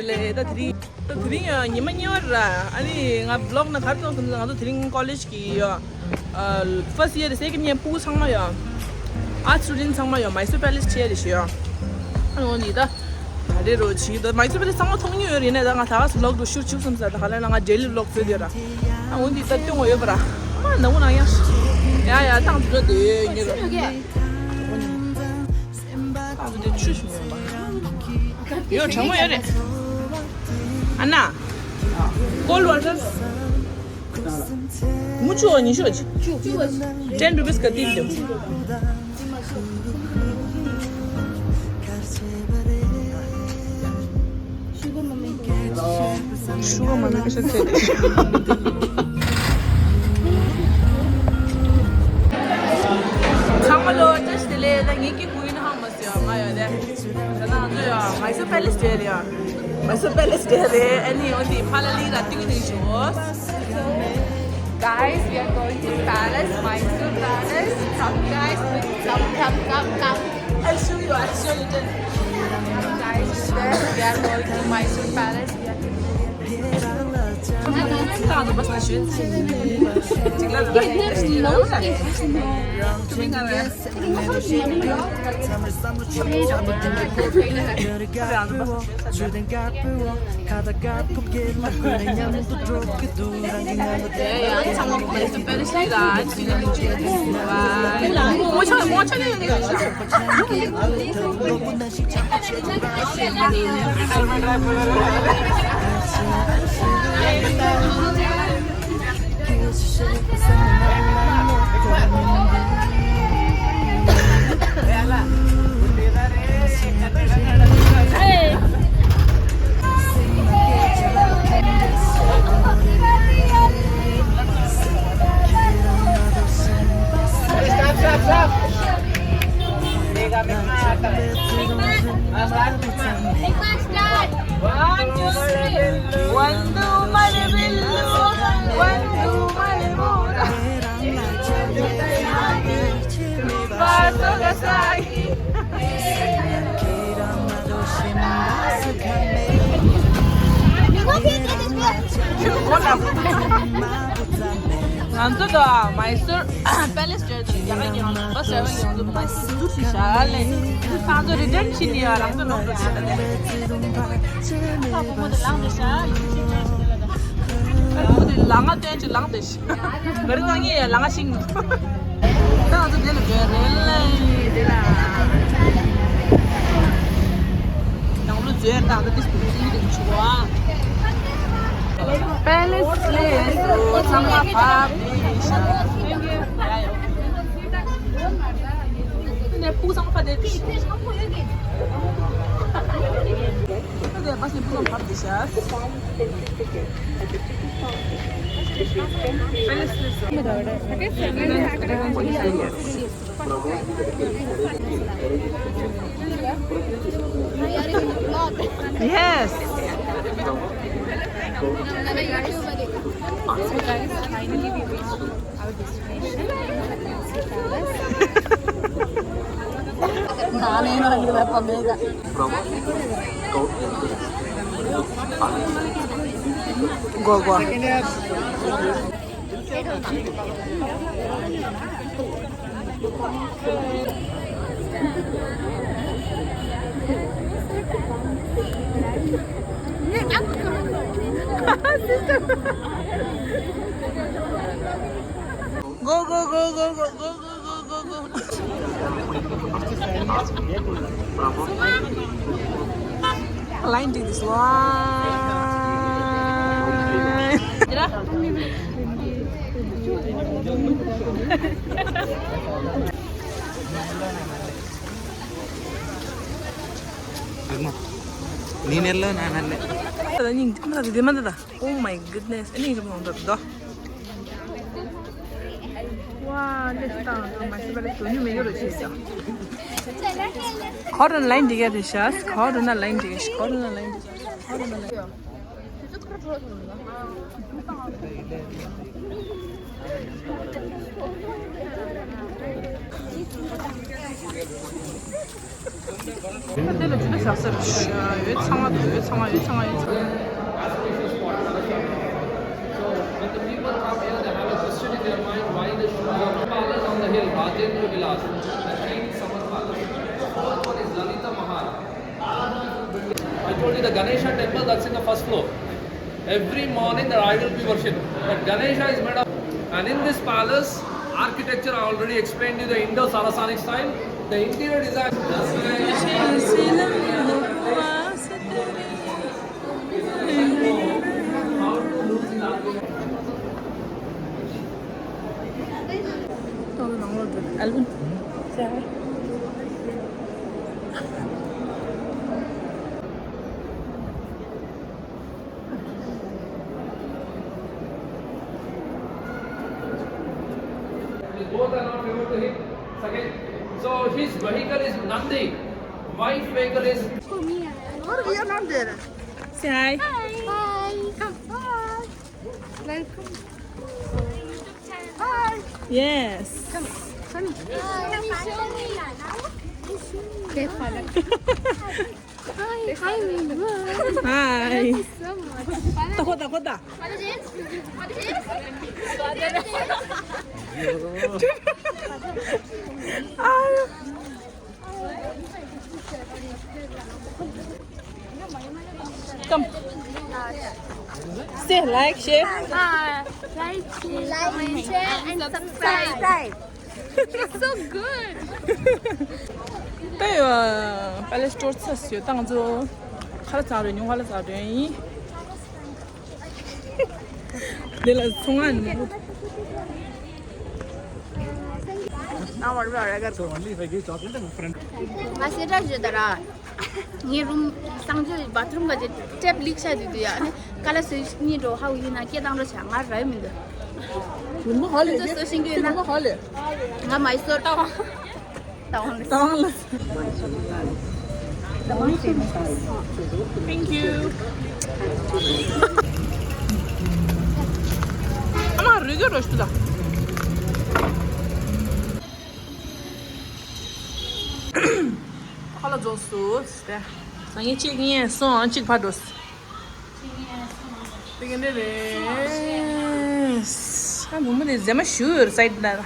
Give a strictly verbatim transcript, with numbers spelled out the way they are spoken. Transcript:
ལས་ད་དེ་རིང་ད་དེ་རིང་ཡང་ཉི་མ་གཉིས་པ་ར། ཨ་ནི་ང་བི་ལོག་ནང་ག་རེ་བཏང་སོང་ཟེར་ན། ང་ཚོ་དེ་རིང་ཀོ་ལེཇ་གི་ཡ་ཕར་སི་ཡར་སེ་ཀེན་ཌི་ཡར་ཕྲུ་གུ་ཚང་མ་ཡ་ཨར་སི་ཊི་སི་ཊུ་ཌེན་ཊི་ཚང་མ་ཡ་མའི་སུར་པེ་ལེ་སི་ཆེ་རེད་ཞུ་ཡ། ཨ་འོ་འདི་ད་ག་རེ་རོ་ཆི་ད་མའི་སུར་པེ་ལེ་སི་ཚང་མ་མཐོང་མྱོང་ཡོད་རེད། ནས་ད་ང་ད་ག་སུ་ལོག་འགྲོ་ཤུགས་ཆུག་སོང་ཟེར། ད་ག་ལ་ང་ཌེ་ལི་ལོག་ཚོད་དེ་ར། ཨ་འོ་འདི་ད་སྟོན་དགོས་ཡོད་པ་ར། ཨ་ནང་ན་ཡ་ཡ་ཡ་ཏང་ཙི་འགྲོ་དེ་ཡོད་ཉེ་རོ། ཨ་འདི་ཆུ་ཞིག་ཡོད་པ། ཡོད་གྲང་མོ་ཡོད་རེད། ཨ་ན། ཀོལ་ཝ་ཊར། མུ་ཆུ་བ་ཉི་ཤུ་བ་ཅི། ten rupees ག་ཏིལ་དེ། ཤུ་ག་མ་མེད་ཀ་ཤ་ཚད་དེ། ཚང་མ་ལོ་བཀྲ་ཤིས་བདེ་ལེགས། ད་ངེད་ཀྱི་ཀུན་ཧང་མ་ང་ཡོད་དེ། ད་ང་ཚོ་ཡ་མའི་སུར་པེ་ལེ་སི་བྲོས་རེད་ཡ། མའི་སུར་པེ་ལེ་སི་བྲོས་རེད། ཨ་ནི་འོ་དེ་ཕ་ལ་ལི་ར་ཏིང་ཏིང་ཞུ། Guys, we are going to palace, Mysore Palace. Come, guys, come, come, come, come. I'll show you, I'll show you. Guys, we are going to Mysore Palace. We are One, two, three. One, two, three. One, two, three. ང་ཚོ་དང་མའི་སུར་པེ་ལེ་སི་བྲོས་ཏེ་རྒྱ་གར་གྱི་ང་ཚོ་མའི་སུར་ཟུར་གྱི་ཤ་ལས་ང་ཚོ་རི་ཊརན་ཕྱིན་ནས་ཡང་རང་ཚོ་ནང་དུ་ཕྱིན་ཏེ། ད་བུ་མོ་དེ་ལངས་ཏེ་ཤ་ཡིན་ཤེས་ཅན་ཞིག་ལ་ད། ད་བུ་མོ་དེ་ལ་ང་སྟོན་ཅིག་ལངས་ཏེ་ཤ། ག་རེ་གང་ངས་ལ་ང་ཤིང་། ད་ང་ཚོ་དེ་ལ་འགྲོ་རེད་ལ་དེ་ལ། ནང་ལོ་མཛོད་ད་ང་ཚོ་དེ་སྤུ་ཙི་དེ་ཆུ་བ། པེ་ལེ་སི་ལས་ཚང་མ་བབས་ཤག་ནས་སྤུ་ཚང་མ་ཕ་དེ་དེ་ཤག་ད་དེ་པ་སེ་སྤུ་ཚང་བབས་དེ་ཤག Yes. So guys, finally we reached our destination. Go, go. Go, go, go, go, go, go, go, go, go, go. Line to this line. ནི་ནེ་ལ་ན་ན་ནེ། ད་ནི་འདི་མ་ད་འདི་མ་ད་ད། Oh my goodness. ཨ་ནི་འདི་མ་ད་ད། ཝ་ལེ་སི་ཏང་ཏང་མ་སི་བ་ལེ་སི་ཉུ་མེ་ཡོ་རོ་ཆེ་ཅང་། ཁོ་རང་ལ་ཡིན་འདི་ག་རེ་ཤ། ཁོ་རང་ན་ལ་ཡིན་འདི་ག་ཤ། ཁོ་རང་ན་ལ་ཡིན་འདི་ག་ཤ། ཁོ་རང་ན་ལ་ཡིན། ད་ལྟ་ལ་ཇི་ལྟར་བཞག་ས་རེད། ཡོད་ཚང་མ་འདུག་ཡོད་ཚང་མ་ཡོད་ཚང་མ་ཡོད་ཚང་མ། So, when the people come here, they have a question in their mind, why the shoes of Palace on the hill, Rajendra Vilas, the King Summer Palace. The fourth one is Lalita Mahal. I told you the Ganesha temple that's in the first floor. Every morning the idol will be worshipped. But Ganesha is made of, and in this palace, architecture I already explained you the Indo-Saracenic style. The interior design. Both are not able to hit. Second. So his vehicle is Nandi. Wife vehicle is. What, we are not there. Say hi. Hi. Hi. Come. Hi. Welcome. Hi. Yes. Come. Come. Hi. Show me. Okay, Father. Hi. Hi, Minggu. Hi. Thank you so much. Tako, tako, ta. Come. Say like, share. Ah, like, share, comment, share, and subscribe. It's so good. ད་ཡོད་པ་ལེ་སི་ཊོར་ཚ་སུ་ཡོད་ཏང་ཚོ། ཁ་ལ་ཚང་རེ་ཉུང་ཁ་ལ་ཚང་རེ་ཡིན། དེ་ལ་ཚོང་ཨ་ནི། ང་སེ་འདྲ་བརྗོད་ད་ར། ངའི་རུམ་གསང་སྤྱོད་བ་ཐི་རུམ་ག་ཅེ་ཊེབ་ལིག་ཤ་དུ་དུ་ཡ་ནི་ཀ་ལ་སུ་ཉི་འགྲོ་ཧའུ་ཡིན་ན་སྐད་བཏང་རོ་བྱ་ང་ར་མི་འདུག་ཁྱོད་ཚོ་སུ་ཤིང་གི་ཡོད་ན། ང་མ་ཡི་སོ་ཏ་ཝང་། ཏ་ཝང་ལ། ཏ་ཝང་ལ། Thank you. ཨ་མ་རུས་རྒྱུ་རོ་ཞུ་ད། ཁ་ལ་རྫོགས་སུ་སྟེ། ང་གཉིས་གཅིག་གཉིས་སོང་གཅིག་ཕར་འགྲོ། དེ་ག་འདྲ་རེད། ཨ་བུ་མོ་དེ་མཛེས་མ་ཞུ་ཡོད་རེད་སའིད་ན།